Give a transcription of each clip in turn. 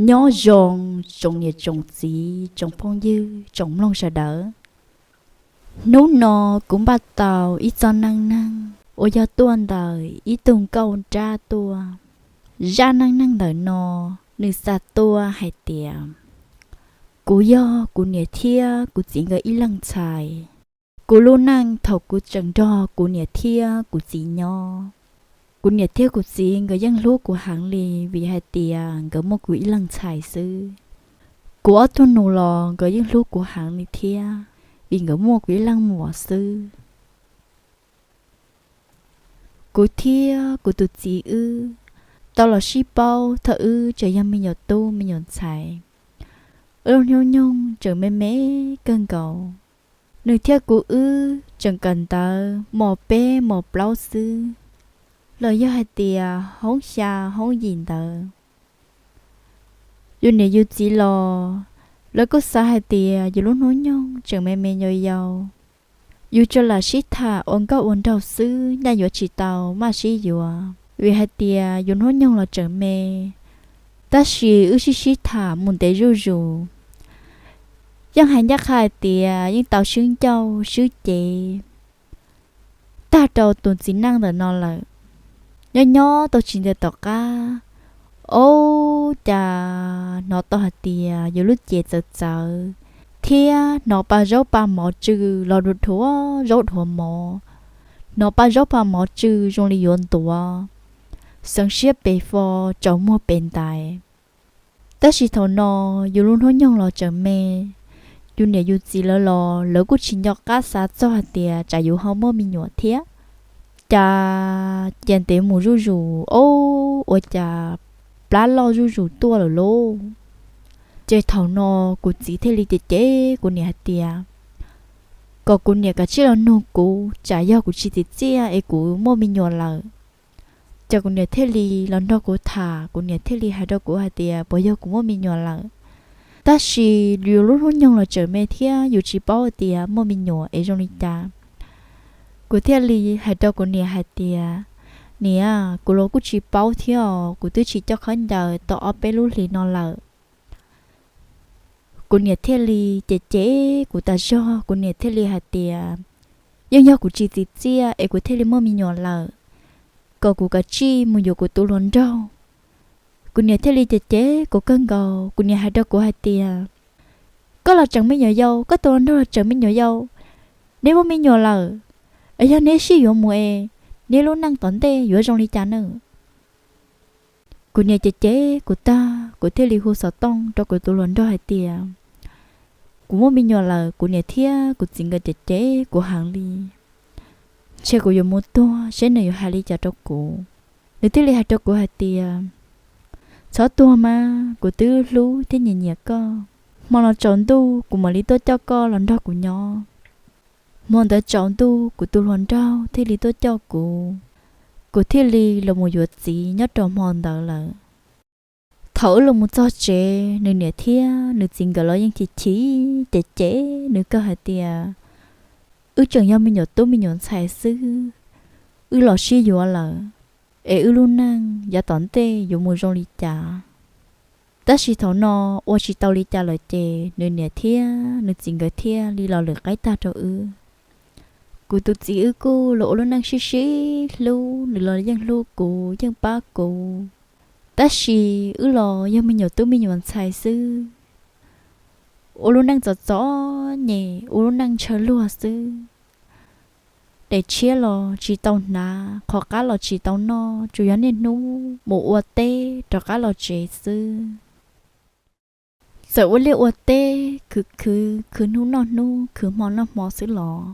Nyob zoo tsoom niam tsoom txiv tsoom phooj ywg tsoom mloog sawv daws. Hnub no kuv npaj tau ib txoj neej neeg uas yog tuaj ntawm ib tug nkauj nrab tuaj. Zaj neej neeg ntawm no nws xa tuaj hais tias, kuv yog kuv niam thiab kuv txiv nkawd ib leeg ntxhais. Kuv lub neej thaum kuv tseem nrog kuv niam thiab kuv txiv nyob, kuv niam thiab kuv txiv nkawd yeej hlub kuv heev li vim hais tias nkawd muaj kuv ib leeg ntxhais xwb. Kuv ob tug nus los nkawd yeej hlub kuv heev li thiab vim nkawd muaj kuv ib leeg muam xwb. Kuv thiab kuv tus txiv wb tau los sib paub thaum wb tseem yog me nyuam tub me nyuam ntxhais. Wb lub hnub nyoog tseem me me kawg nkaus. Nws thiab kuv wb tseem kawm ntawv mos peb mos plaub xwb, los yog hais tias hoob xya hoob yim ntawd. Yus niam yus txiv los lawv kuj xav hais tias yus lub hnub nyoog tseem me me yau yau, yus tsuas lam sib tham ua nkauj ua nraug xwb, nyaj yuav tsis tau maj sib yuav vim hais tias yus hnub nyoog los tseem me. Tab sis wb sib sib tham mus ntev zuj zus, yeej hais ncaj qha hais tias yeej tau swb ncauj swb cev tag rau tus txiv neej ntawm no lawm. Nyob nyob tau tsis ntev tom qab, ub, cas hnov tau hais tias yus lub cev txawv txawv, thiab hnov pa zaub pa mov tsw los dhuav dhuav zaub dhuav mov, hnov pa zaub pa mov tsw zoo li yuav ntuav, xeev siab pes fo, tsaus muag pes ntais. Tab sis thaum no yus lub hnub nyoog los tseem me, yus niam yus txiv lawv los lawv kuj tsis nco qab xav txog hais tias tsam yus ho muaj me nyuam thiab. Cas cia ntev mus zuj zus, ub, ua cas plab loj zuj zus tuaj lawm lauj. Ces thaum no kuv txiv thiaj li cem cem kuv niam hais tias kom kuv niam kav tsij los nug kuv, tsam yog kuv tsis tsim txiaj es kuv muaj me nyuam lawm. Ces kuv niam thiaj li los nrog kuv tham, kuv niam thiaj li hais rau kuv hais tias puas yog kuv muaj me nyuam lawm. Tab sis yus lub hnub nyoog los tseem me thiab yus tsis paub hais tias muaj me nyuam es zoo li cas. Kuv thiaj li hais rau kuv niam hais tias, niam, kuv los kuj tsis paub thiab os, kuv twb tsis coj khaub ncaws tau ob peb lub hlis no lawm. Kuv niam thiaj li cem cem kuv tas zog, kuv niam thiaj li hais tias yeej yog kuv tsis tsim txiaj es kuv thiaj li muaj me nyuam lawm, kom kuv kav tsij mus yuav kuv tus hluas nraug. Kuv niam thiaj li cem cem kuv kawg nkaus, kuv niam hais rau kuv hais tias, koj los tseem me nyuam yau, koj tus hluas nraug los tseem me nyuam yau, neb muaj me nyuam lawm, es yog neb sib yuav mus es neb lub neej tom ntej yuav zoo li cas na? Kuv niam cem cem kuv tag, kuv thiaj li hu xov tooj rau kuv tus hluas nraug hais tias, kuv muaj me nyuam lawm, kuv niam thiab kuv txiv nkawd cem cem kuv heev li. Ntshe kuv yuav mus tuag seb nws yuav hais li cas rau kuv. Nws thiaj li hais rau kuv hais tias, txhob tuag mas, kuv twb hlub thiab nyiam nyiam koj. Hmo no tsaus ntuj kuv mam li tuaj coj koj los nrog kuv nyob. Hmo ntawd tsaus ntuj kuv tus hluas nraug thiaj li tuaj coj kuv, kuv thiaj li los mus yuav txiv nyob rau hmo ntawd lawm. Thaum wb los mus txog tsev, nws niam thiab nws txiv nkawd los yeej chim chim cem cem nws kawg hais tias, wb tseem yog me nyuam tub me nyuam ntxhais xwb, wb los sib yuav lawm, es wb lub neej yav tom ntej yuav mus zoo li cas? Tab sis thaum no ua tsis tau li cas lawm ces nws niam thiab nws txiv nkawd thiaj li los lwm qaib tag rau wb. Kuv tus txiv wb kuj los ua lub neej sib sib hlub, nws los yeej hlub kuv yeej pab kuv. Tab sis wb los yog me nyuam tub me nyuam ntxhais xwb, ua lub neej txom txom nyem, ua lub neej ntshaw luag xwb. Daim tshiab los tsis tau hnav, qhov qab los tsis tau noj, tsuas yog niaj hnub mus ua teb rov qab los tsev xwb. Txawm ua liaj ua teb khwv khwv, khwv hnub noj hnub, khwv hmo noj hmo xwb los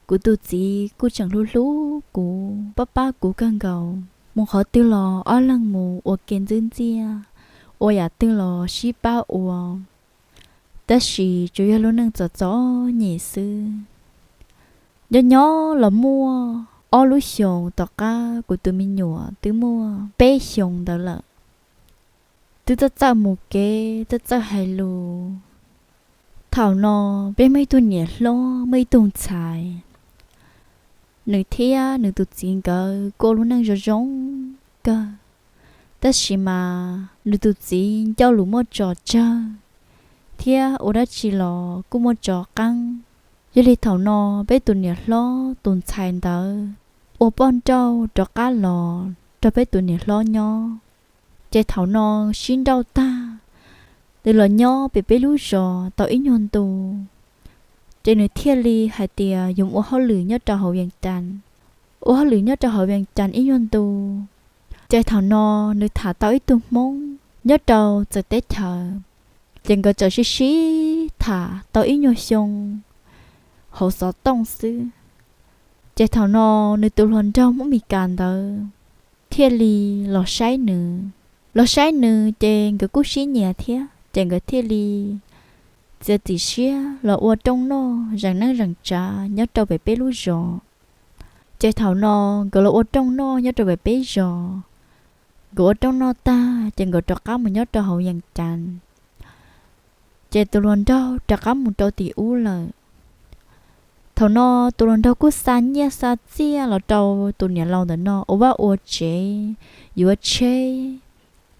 kuv tus txiv kuj tseem hlub hlub kuv, pab pab kuv kawg nkaus. Mus qhov twg los ob leeg mus ua ke ntxwb ntxiaj, ua yam twg los sib pab ua. Tab sis tsuas yog lub neej txom txom nyem xwb. Nyob nyob los muaj ob lub xyoos tom qab kuv tus me nyuam twb muaj peb xyoos ntawd lawm. Twb txawj txawj mus kev, txawj txawj hais lus. Thaum no peb muaj ib tug niam hlob, muaj ib tug ntxhais. Nws thiab nws tus txiv nkawd kuj ua lub neej zoo zoo kawg. Tab sis mas nws tus txiv ncauj lus muaj tso tsawg thiab ua dab tsi los kuj muaj tso qeeb. Yog li thaum no peb tus niam hlob tus ntxhais ntawd ua poj nrauj rov qab los rau peb tus niam hlob nyob. Ces thaum no sib nrauj tag, nws los nyob pem peb lub zos tau ib nyuag ntu, ces nws thiaj li hais tias yuav mus ua hauj lwm nyob rau hauv Vees Cas. Ua hauj lwm nyob rau hauv Vees Cas ib nyuag ntu, ces thaum no nws tham tau ib tug Hmoob nyob rau txawv teb chaws, ces nkawd txawm sib sib tham tau ib nyuag xyoo hauv xov tooj xwb. Ces thaum no nws tus hluas nraug Hmoob Mes Kas ntawd thiaj li los saib nws. Los saib nws ces nkawd kuj sib nyiam thiab, ces nkawd thiaj li txiav txim siab los ua rooj noj zeem neej zeem tsav nyob rau pem peb lub zos. Ces thaum no nkawd los ua rooj noj nyob rau pem peb zos. Nkawd ua rooj noj tag ces nkawd rov qab mus nyob rau hauv Vees Cas. Ces tus hluas nraug rov qab mus rau tim ub lawm. Thaum no tus hluas nraug kuj xa nyiaj xa txiaj los rau tus niam laus ntawm no ua vaj ua tsev, yuav tsheb,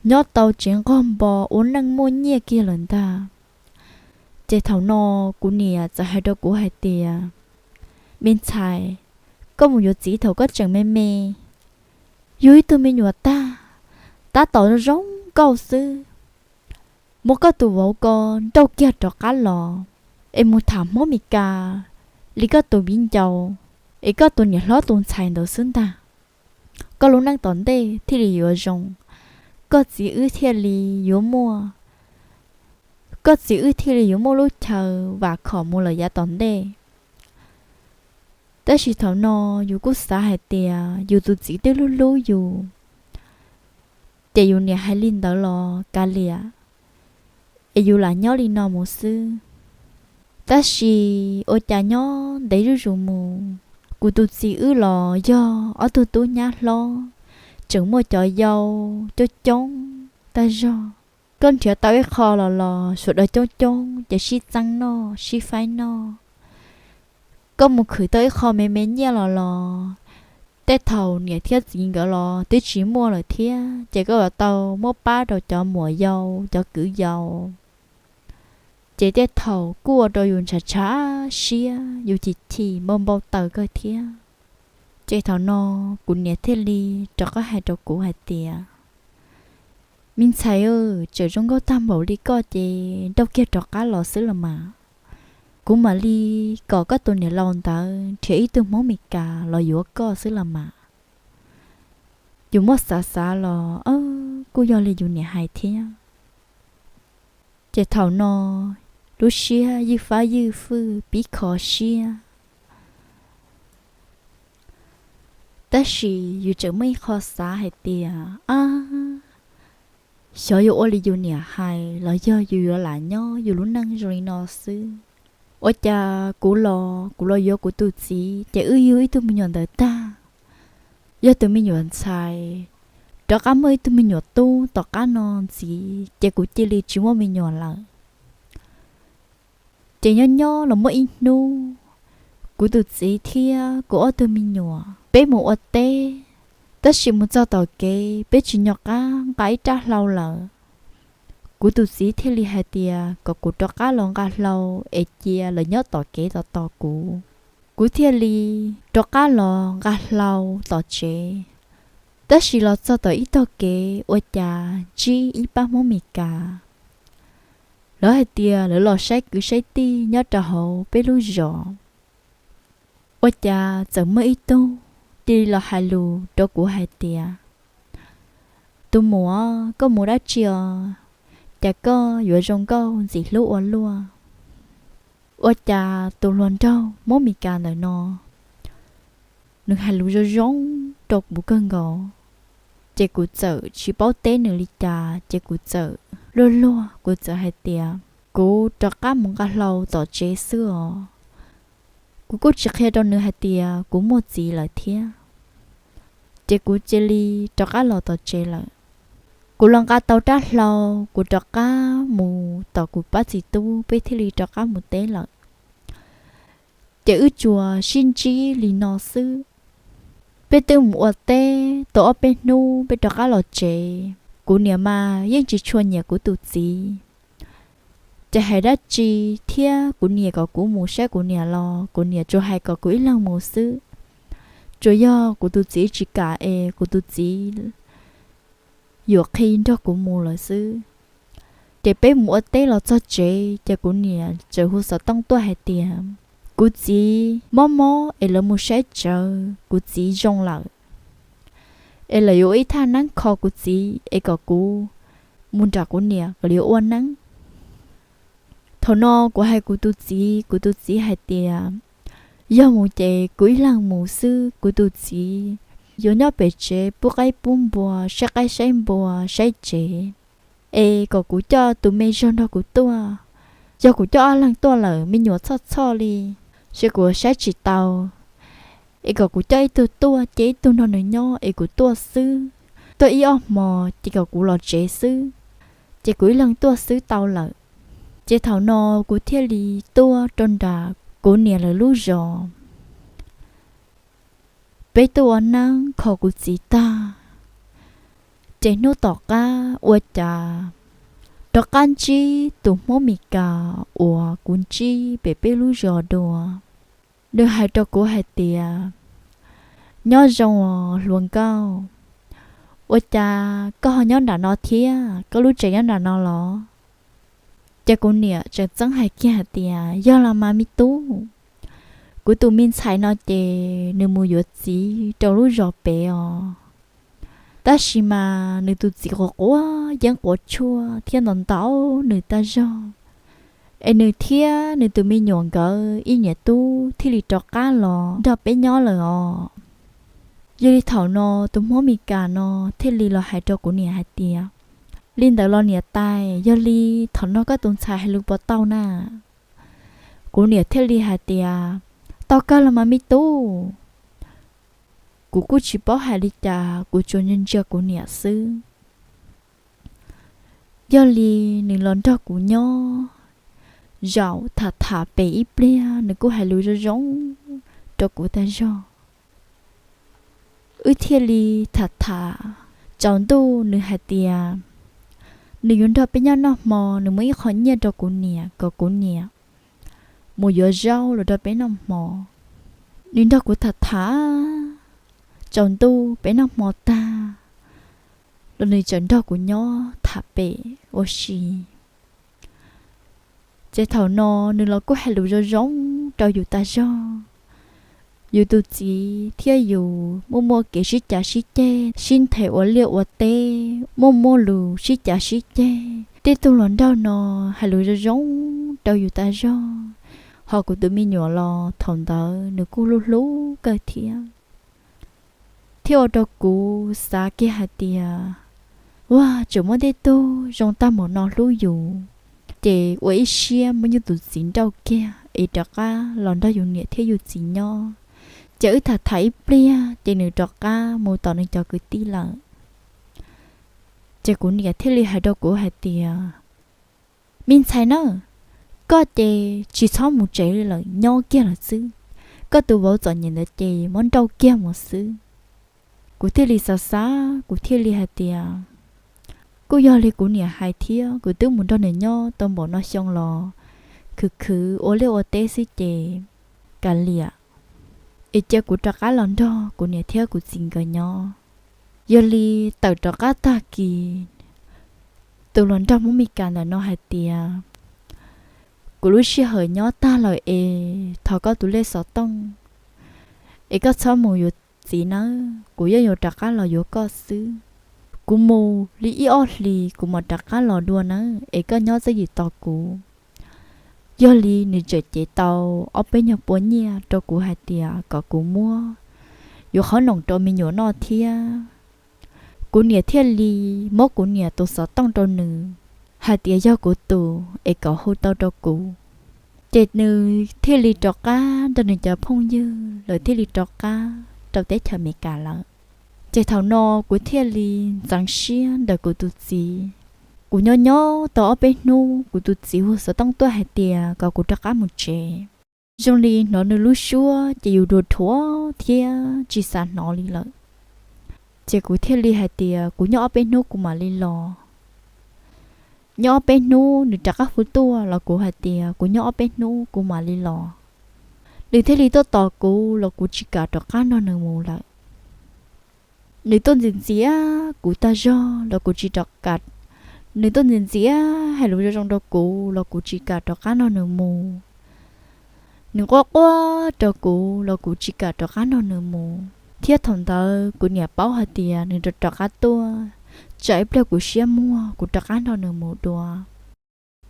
nyob tau tsev nqog npo, ua neej muaj nyiaj kiag lawm ntag. Ces thaum no kuv niam txawm hais rau kuv hais tias, me ntxhais, koj mus yuav txiv thaum koj tseem me me, yug ib tug me nyuam tag, tab tom zoo zoo nkauj xwb, muab koj tus vauv ko nrauj kiag rov qab los, es mus tham Hmoob Mes Kas li koj tus viv ncaus, es koj tus niam hlob tus ntxhais ntawd xwb ntag. Koj lub neej tom ntej thiaj li yuav zoo, koj txiv wb thiaj li yuav muaj, koj txiv wb thiaj li yuav muaj lub chaw vam khom mus lawm yav tom ntej. Tab sis thaum no yus kuj xav hais tias yus tus txiv twb hlub hlub yus, ces yus niam hais li ntawd los kav liam, es yus lam nyob li no mus xwb. Tab sis ua cas nyob ntev zuj zus mus, kuv tus txiv wb los yog ob tug tub nyab hlob, tseem muaj cov yau coob coob tag zog. Koj nrhiav tau ib qho los los sawv daws coob coob ces sib txeeb noj sib faib noj. Koj mus khwv tau ib qho me me nyiaj los los, tej thaum niam thiab txiv nkawd los twb tsis muaj lawm thiab, ces koj yuav tau muab pab rau cov muam yau cov kwv yau. Ces tej thaum kuj ua rau yus ntshav tshav siab, yus chim chim npau npau taws kawg thiab. Ces thaum no kuv niam thiaj li rov qab hais rau kuv hais tias, me ntxhais, tseem zoo nkauj tag npaum li koj ces nrauj kiag rov qab los xwb los mas. Kuv mam li kom koj tus niam laus ntawd nrhiav ib tug Hmoob Mes Kas los yuav koj xwb los mas. Yus muab xav xav los kuj yog li yus niam hais thiab. Ces thaum no lub siab ywj fab ywj fwj pib kho siab. Tab sis yus tseem muaj ib qho xav hais tias, ab, xyov yuav ua li yus niam hais los yog yus yuav lam nyob yus lub neej zoo li no xwb. Ua cas kuv los kuv los yuav kuv tus txiv ces wb yug ib tug me nyuam ntawd tag, yog tus me nyuam ntxhais, rov qab muaj ib tug me nyuam tub tom qab no ntxiv ces kuv cia li tsis muaj me nyuam lawm. Ces nyob nyob los muaj ib hnub, kuv tus txiv thiab kuv ob tug me nyuam peb mus ua teb, tab sis mus txog tom kev peb tsis nco qab nqa ib rab hlau lawm. Kuv tus txiv thiaj li hais tias kom kuv rov qab los nqa hlau es cia lawv nyob tom kev tos tos kuv. Kuv thiaj li rov qab los nqa hlau tom tsev, tab sis los txog tom ib tog kev ua cas ntsib ib pab Hmoob Mes Kas. Lawv hais tias lawv los saib kwv saib tij nyob rau hauv peb lub zos. Ua cas txawm muaj ib tug cia li los hais lus rau kuv hais tias, tus muam, koj mus dab tsi os? Cas koj yuav zoo nkauj ntxim hlub ua luaj? Ua cas tus hluas nraug Hmoob Mes Kas ntawm no nws hais lus zoo zoo rau kuv kawg nkaus, ces kuv txawm tsis paub teb nws li cas ces kuv txawm luag luag kuv txawm hais tias, kuv rov qab mus nqa hlau tom tsev xwb os. Kuv kuj tsis qhia rau nws hais tias kuv muaj txiv lawm thiab. Ces kuv cia li rov qab los tom tsev lawm. Kuv los nqa tau rab hlau, kuv rov qab mus tom kuv pab txiv tub peb thiaj li rov qab mus teb lawm. Ces wb tsuas sib ntsib li no xwb. Peb twb mus ua teb tau ob peb hnub peb rov qab los tsev. Kuv niam mas yeej tsis tshua nyiam kuv tus txiv, ces hais dab tsi thiab kuv niam kom kuv mus saib kuv niam los kuv niam tsuas hais kom kuv ib leeg mus xwb. Tsuas yog kuv tus txiv tsis kam es kuv tus txiv yuam qhi nrog kuv mus lawm xwb. Ces peb mus ua teb los txog tsev ces kuv niam txawm hu xov tooj tuaj hais tias kuv txiv mob mob es lawv mus saib tsawv, kuv txiv zoo lawm, es lawv yuav ua ib thaj neeb kho kuv txiv es kom kuv mus nram kuv niam kom lawv yuav ua neeb. Thaum no kuv hais kuv tus txiv, kuv tus txiv hais tias yog mus ces kuv ib leeg mus xwb, kuv tus txiv yuav nyob pem tsev pub qaib pub npua, saib qaib saib npua, saib tsev, es kom kuv coj tus me zog nrog kuv tuaj. Yog kuv coj ob leeg tuaj lawm me nyuam txhoj txhoj li, ces kuv saib tsis tau, es kom kuv coj ib tug tuaj ces ib tug nrog nws nyob es kuv tuaj xwb, tuaj ib ob hmo ces kom kuv los tsev xwb, ces kuv ib leeg tuaj xwb tau lawm. Ces thaum no kuv thiaj li tuaj rau nram kuv niam lawv lub zos, peb tuaj ua neeb kho kuv txiv tag, ces hnub tom qab ua cas rov qab ntsib tus Hmoob Mes Kas uas kuv ntsib pem peb lub zos dua. Nws hais rau kuv hais tias, nyob zoo os hluas nkauj, ua cas koj ho nyob nram no thiab, koj lub tsev nyob nram no los? Ces kuv niam tseem txeeb hais kiag hais tias, yog los mas me tub, kuv tus me ntxhais no ces nws mus yuav txiv rau lub zos pem os. Tab sis mas nws tus txiv quav quav yeeb quav tshuaj thiab ntaus ntaus nws tag zog, es nws thiab nws tus me nyuam nkawd ib niam tub thiaj li rov qab los nrog peb nyob lawm os. Yog li thaum no tus Hmoob Mes Kas no thiaj li los hais rau kuv niam hais tias, li ntawd los niam tais, yog li thaum no koj tus ntxhais hais lus puas tau na? Kuv niam thiaj li hais tias, tau kawg los mas me tub. Kuv kuj tsis paub hais li cas, kuv tsuas ntsia ntsia kuv niam xwb. Yog li nws los nrog kuv nyob, zaum tham tham pem ib pliag nws kuj hais lus zoo zoo rau kuv tag zog. Wb thiaj li tham tham, tsaus ntuj nws hais tias nws yuav nrog peb nyob noj hmo, nws muab ib qho nyiaj rau kuv niam kom kuv niam mus yuav zaub los nrog peb noj hmo. Nws nrog kuv tham tham, tsaus ntuj peb noj hmo tag los nws tseem nrog kuv nyob tham pem ua si. Ces thaum no nws los kuj hais lus zoo zoo rau yus tag zog. Yus tus txiv thiab yus muaj muaj kev sib cav sib ceg, sib nthe ua liaj ua teb, muaj muaj lus sib cav sib ceg. Tej tug hluas nraug no hais lus zoo zoo rau yus tag zog, ho kuv tus me nyuam los thaum ntawd nws kuj hlub hlub kawg thiab. Thiab ua rau kuv xav kiag hais tias, ua tseem muaj tej tug zoo tag npaum no hlub yus, ces ua ib siab muab yus tus txiv nrauj kiag es rov qab los nrog yus niam thiab yus txiv nyob. Ces wb tham tham ib pliag ces nws rov qab mus tom nws cov kwv tij lawm. Ces kuv niam thiaj li hais rau kuv hais tias, me ntxhais na, koj ces tsis txhob mus tsev li lawm, nyob kiag lawm xwb. Koj tus vauv txom nyem ntawd ces muab nrauj kiag mus xwb. Kuv thiaj li xav xav, kuv thiaj li hais tias, kuj yog li kuv niam hais thiab, kuv twb mus nrog nws nyob tau npaum no xyoo los khwv khwv ua liaj ua teb xwb ces kav liam, es cia kuv rov qab los nrog kuv niam thiab kuv txiv nkawd nyob. Yog li tawm rov qab tag kis, tus hluas nraug Hmoob Mes Kas ntawm no hais tias, kuv lub sij hawm nyob tag lawm es thov koj tus lej xov tooj, es koj txhob mus yuav txiv nawb, kuv yeej yuav rov qab los yuav koj xwb. Kuv mus li ib ob hlis kuv mam rov qab los dua nawb, es koj nyob txawj yim tos kuv. Yog li nws tseem cev tau ob peb nyuag pua nyiaj rau kuv hais tias kom kuv muab yuav qhob noom rau me nyuam noj thiab. Kuv niam thiaj li muab kuv niam tus xov tooj rau nws, hais tias yog kuv tus es kom hu tau rau kuv. Ces nws thiaj li rov qab nrog nws cov phooj ywg lawv thiaj li rov qab rau teb chaws Amelikas lawm. Ces thaum no kuv thiaj li ntxeev siab ntawm kuv tus txiv. Kuv nyob nyob tau ob peb hnub kuv tus txiv hu xov tooj tuaj hais tias kom kuv rov qab mus tsev. Zoo li hnov nws lub suab ces yus dhuav dhuav thiab tsis xav hnov li lawm. Ces kuv thiaj li hais tias kuv nyob ob peb hnub kuv mam li los. Nyob ob peb hnub nws rov qab hu tuaj los kuv hais tias kuv nyob ob peb hnub kuv mam li los. Nws thiaj li tuaj tos kuv los kuv tsis kam rov qab nrog nws mus lawm. Nws tuaj ntxias ntxias kuv tag zog los kuv tsis rov kam, nws tuaj ntxias ntxias hais lus zoo zoo rau kuv los kuv tsis kam rov qab nrog nws mus. Nws quaj quaj rau kuv los kuv tsis kam rov qab nrog nws mus, thiab thaum ntawd kuv niam paub hais tias nws rov rov qab tuaj, tsam ib pliag kuv siab muag kuv rov qab nrog nws mus dua.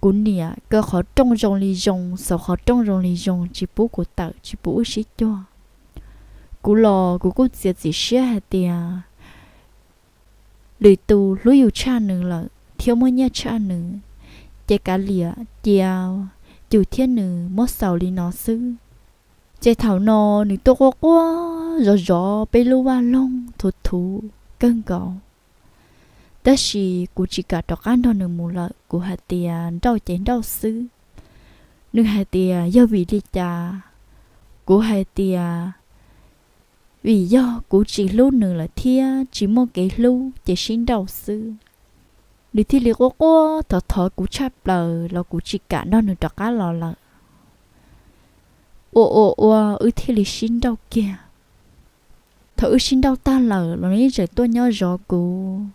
Kuv niam kaw qhov rooj zoo li zoo, xauv qhov rooj zoo li zoo, tsis pub kuv tawm, tsis pub wb sib cuag. Kuv los kuv kuj txiav txim siab hais tias lwm tus hlub yus tshaj nws lawm thiab muaj nyiaj tshaj nws, ces kav liam cia yus thiab nws muab xaus li no xwb. Ces thaum no nws tuaj quaj quaj zov zov peb lub vaj loog thuv thuv kawg nkaus. Tab sis kuv tsis kam rov qab nrog nws mus lawm, kuv hais tias nrauj ces nrauj xwb. Nws hais tias yog vim li cas, kuv hais tias vim yog kuv tsis hlub nws lawm thiab tsis muaj kev hlub ces sib nrauj xwb. Nws thiaj li quaj quaj thov thov kuv tshaj plaws los kuv tsis kam nrog nws rov qab los lawm. Ua ua ua wb thiaj li sib nrauj kiag. Thaum wb sib nrauj tag lawm los nws yeej tseem tuaj nyob zov kuv,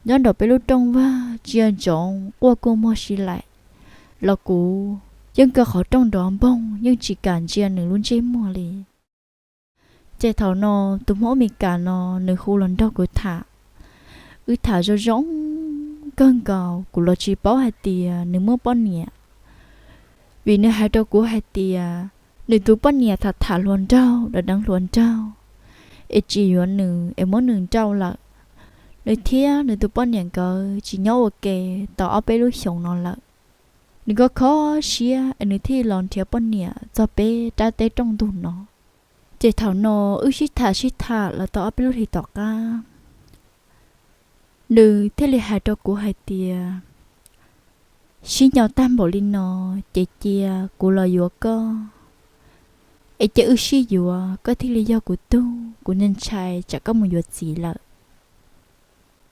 nyob nraum peb lub rooj vag ntsia ntsoov quaj kuj muag si laim, los kuv yeej kaw qhov rooj nrov npoog yeej tsis kam ntsia nws lub ntsej muag li. Ces thaum no tus Hmoob Amelikas no nws hu los nrog kuv tham. Wb tham zoo zoo kawg nkaus, kuv los tsis paub hais tias nws muaj poj niam, vim nws hais rau kuv hais tias nws tus poj niam tham tham hluas nraug, deev deev hluas nraug, es tsis yuav nws es muab nws nrauj lawm. Nws thiab nws tus poj niam nkawd tsis nyob ua ke tau ob peb lub xyoos no lawm. Nws kho kho siab es nws thiaj los nrhiav poj niam txog peb rab teb rooj ntug no. Ces thaum no wb sib tham sib tham los tau ob peb lub hlis tom qab, nws thiaj li hais rau kuv hais tias, sib nco tag npaum li no, ces cia kuv los yuav koj, es cia wb sib yuav koj thiaj li yog kuv tug, kuv ntshai tsam koj mus yuav txiv lawm.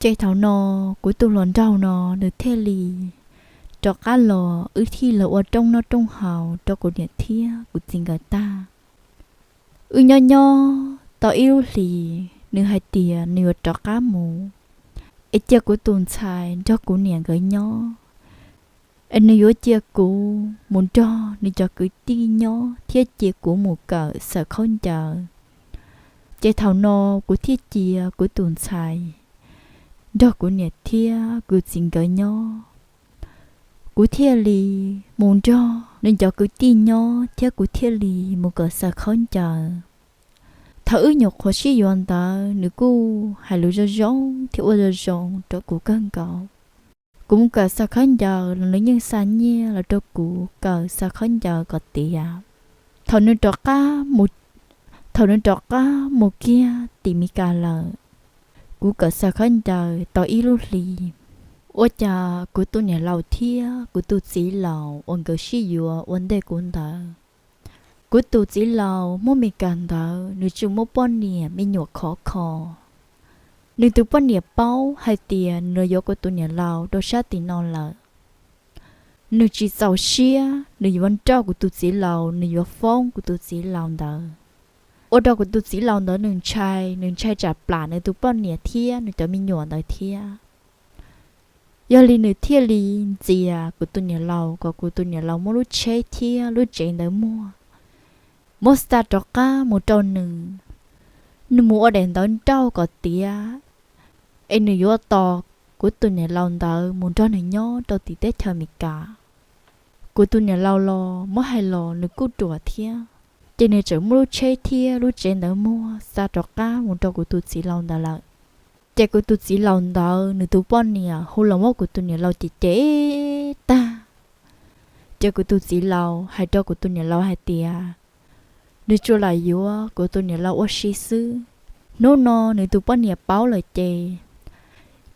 Ces thaum no kuv tus hluas nraug no nws thiaj li rov qab los, wb thiaj los ua rooj noj rooj haus rau kuv niam thiab kuv txiv nkawd tag. Wb nyob nyob tau ib lub hlis, nws hais tias nws yuav rov qab mus, es cia kuv tus ntxhais nrog kuv niam nkawd nyob, es nws yuav cia kuv mus nrog nws cov kwv tij nyob thiab cia kuv mus kawm xaws khaub ncaws. Ces thaum no kuv thiaj cia kuv tus ntxhais nrog kuv niam thiab kuv txiv nkawd nyob. Kuv thiaj li mus nrog nws cov kwv tij nyob thiab kuv thiaj li mus kawm xaws khaub ncaws. Thaum wb nyuam qhuav sib yuav ntawd nws kuj hais lus zoo zoo thiab ua zoo zoo rau kuv kawg nkaus. Kuv mus kawm xaws khaub ncaws los nws yeej xa nyiaj los rau kuv kawm xaws khaub ncaws kom tiav. Thaum nws rov qab mus, thaum nws rov qab mus kiag tim Meskas lawm, kuv kawm xaws khaub ncaws tau ib lub hlis, ua cas kuv tus niam laus thiab kuv tus txiv laus uas nkawd sib yuav ua ntej kuv ntawd, kuv tus txiv laus Hmoob Meskas ntawd nws tseem muaj poj niam me nyuam khov kho. Nws tus poj niam paub hais tias nws los yuav kuv tus niam laus rau sab tim no lawm, nws tsis txaus siab, nws yuav nrauj kuv tus txiv laus, nws yuav foob kuv tus txiv laus ntawd. Ua rau kuv tus txiv laus ntawd nws ntshai, nws ntshai tsam plam nws tus poj niam thiab nws cov me nyuam ntawd thiab. Yog li nws thiaj li ntxias kuv tus niam laus kom kuv tus niam laus muab lub tsheb thiab lub tsev ntawd muag, muab xa rov qab mus rau nws, nws mus ua daim ntawv nrauj kom tiav, es nws yuav tos kuv tus niam laus ntawd mus nrog nws nyob rau tim teb chaws Amelikas. Kuv tus niam laus los muab hais los nws kuj ruam thiab, ces nws tseem muab lub tsheb thiab lub tsev ntawd muag xa rov qab mus rau kuv tus txiv laus ntawd lawm. Ces kuv tus txiv laus ntawd nws tus poj niam hu los muab kuv tus niam laus cem cem tag. Ces kuv tus txiv laus hais rau kuv tus niam laus hais tias, nws tsuas lam yuav kuv tus niam laus ua si xwb. Hnub no nws tus poj niam paub lawm ces,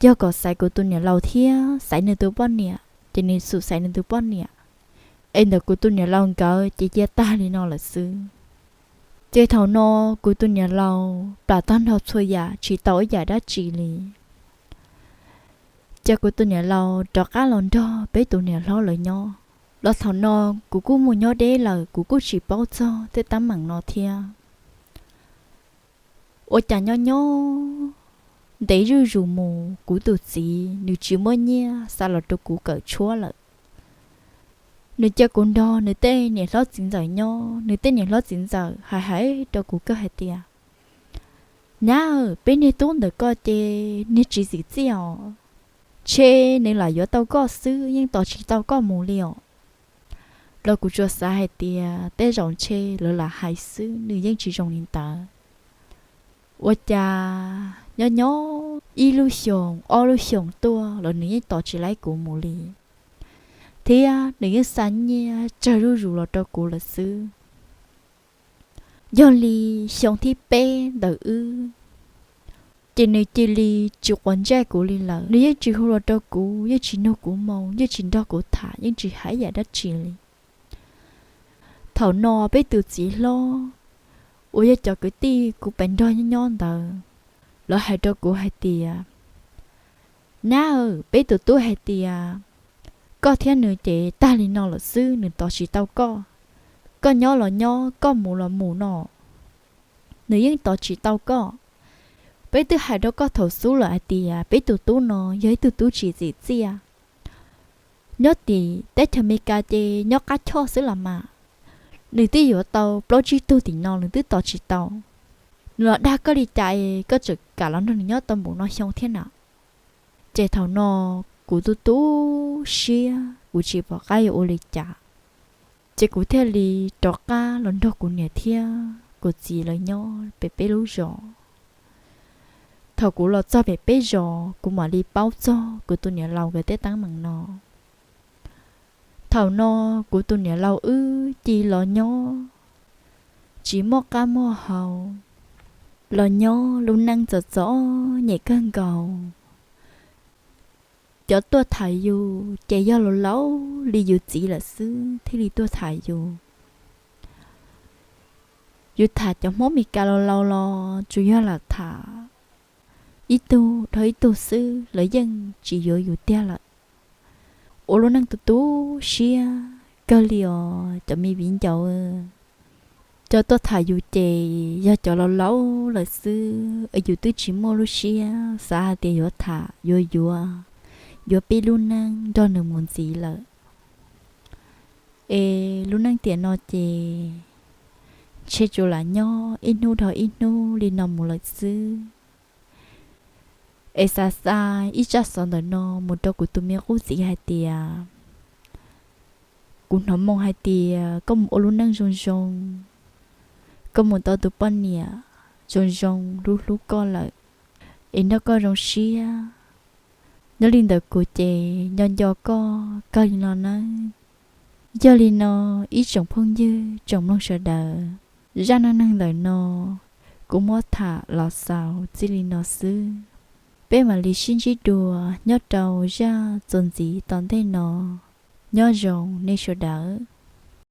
yog kom xaiv kuv tus niam laus thiab xaiv nws tus poj niam, ces nws xum xaiv nws tus poj niam, es ntawm kuv tus niam laus nkawd ces cia tag li no lawm xwb. Ces thaum no kuv tus niam laus plam tag nrho txhua yam tsis tau ib yam dab tsi li. Ces kuv tus niam laus rov qab los nrog peb tus niam hlob lawv nyob. Los thaum no kuv kuj mus nyob deb lawm, kuv kuj tsis paub txog tej teeb meem no thiab. Ua cas nyob nyob ntev zuj zus mus kuv tus txiv nws tsis muaj nyiaj xa los rau kuv kawm tshuab lawm. Nws cia kuv nrog nws tej niam hlob txiv ntxawm nyob, nws tej niam hlob txiv ntxawm hais hais rau kuv kawg hais tias, Nyab, peb niag tub ntawm koj ces niag tsis txim txiaj os. Ntshe nws lam yuav tau koj xwb, yeej tos tsis tau koj mus li os. Los kuv tsuas xav hais tias tej zaum ntshe lawv lam hais xwb, nws yeej tsis zoo li ntawd. Ua cas nyob nyob ib lub xyoos ob lub xyoos tuaj los nws yeej tos tsis laib kuv mus li, thiab nws yeej xa nyiaj tsawg zuj zus los rau kuv lawm xwb. Yog li xyoo thib peb ntawm wb, ces nws cia li tsis quav ntsej kuv li lawm. Nws yeej tsis hu los rau kuv, yeej tsis nug kuv moo, yeej tsis nrog kuv tham, yeej tsis hais yam dab tsi li. Thaum no peb tus txiv hlob uas yog cov kwv tij kuv pem nrog nyob nyob ntawd, lawv hais rau kuv hais tias, Nab, peb tus tub hais tias koj thiab nws ces tag li no lawm xwb, nws tos tsis tau koj. Koj nyob los nyob, koj mus los mus no, nws yeej tos tsis tau koj. Peb twb hais rau koj thaum xub lawm hais tias peb tus tub no yog ib tug tub tsis txim txiaj. Nyob tim teb chaws Amelikas ces nyob qab choj xwb los mas, nws twb yuav tau plaub tsib tug tim no nws twb tos tsis tau. Nws los dag koj li cas es koj tseem kam los nrog nws nyob tau npaum no xyoo thiab na? Ces thaum no kuv tu tu siab, kuv tsis pom qab yuav ua li cas. Ces kuv thiaj li rov qab los nrog kuv niam thiab kuv txiv lawv nyob pem peb lub zos. Thaum kuv los txog pem peb zos, kuv mam li paub txog kuv tus niam laus nkawd tej teeb meem no. Thaum no kuv tus niam laus wb cia li los nyob tsis muaj qab muaj hau, los nyob lub neej txom txom nyem kawg nkaus. Cov tuaj tham yus ces yog laus laus li yus txiv lawm xwb thiaj li tuaj tham yus. Yus tham cov Hmoob Meskas laus laus los tsuas yog lam tham ib tug dhau ib tug xwb, lawv yeej tsis yuav yus tiag lawm. Ua lub neej tu tu siab kawg li os cov me viv ncaus. Cov tuaj tham yus ces yog cov laus laus lawm xwb, yus twb tsis muaj lub siab xav hais tias yuav tham yuav yuav, yuav pib lub neej nrog nws mus ntxiv lawm. Es lub neej tiam no ces ntshe tsuas lam nyob ib hnub dhau ib hnub li no mus lawm xwb. Es xav xa ib tsab xov ntawm no mus rau kuv tus me qub txiv hais tias, kuv hnov moo hais tias koj mus ua lub neej zoo zoo, koj mus tau tus poj niam zoo zoo hlub hlub koj lawm, es nrog koj zoo siab. Nyob li ntawd kuv ces nco nco koj kawg li no nawb. Yog li no, ib tsoom phooj ywg tsoom mloog sawv daws, zaj neej neeg ntawm no kuv muab tham los xaus txij li no xwb. Peb mam li sib ntsib dua nyob rau zaj txuas ntxiv tom ntej no. Nyob zoo nej sawv daws.